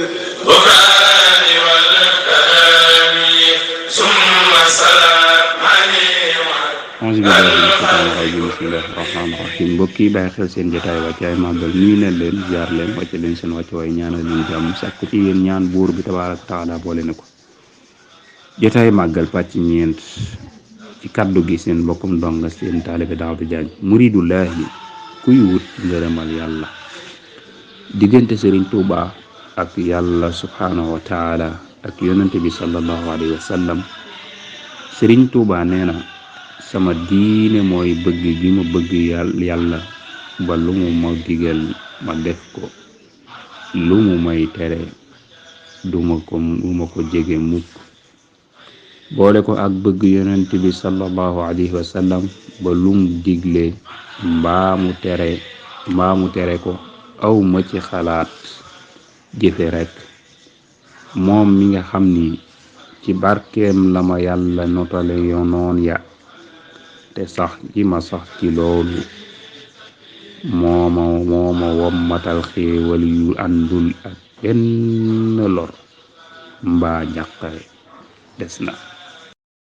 الغفران والكرم ثم السلام عليه. auzu billahi mina shaytaani rajiim bismillahi rahmaani rahiim mbokk yi bàyyi xel seen jotaay wàccaay màggal nuyu nañ leen jaar leen wàcce leen seen wàccuwaay ñaanal leen jàmm sàkku ci yéen ñaan buur bi tabaaraka taala boole na ko jotaay màggal pàcc ñeent ci kaddu gi seen mbokkum ndonga seen taalibe Daawda Jaañ muridullahi kuy wut ngërëmal yàlla diggante Sëriñ Tuuba ak yàlla subhaanahu wa taala ak yonente bi sallallahu alayhi wa sallam. Sëriñ Tuuba nee na sama diine mooy bëgg gi ma bëgg yàlla ba lu mu ma digal ma def ko, lu mu may tere duma ko jege mukk, boole ko ak bëgg yonent bi sallallahu alayhi wa sallam ba lu mu digle mbaa mu tere ko aw ma ci xalaat jëfe rekk. moom mi nga xam ni ci barkeem la ma yàlla notale yonoon ya te sax gi ma sax ci loolu mooma wommatal xéewal yu àndul ak benn lor mbaa njàqare des na.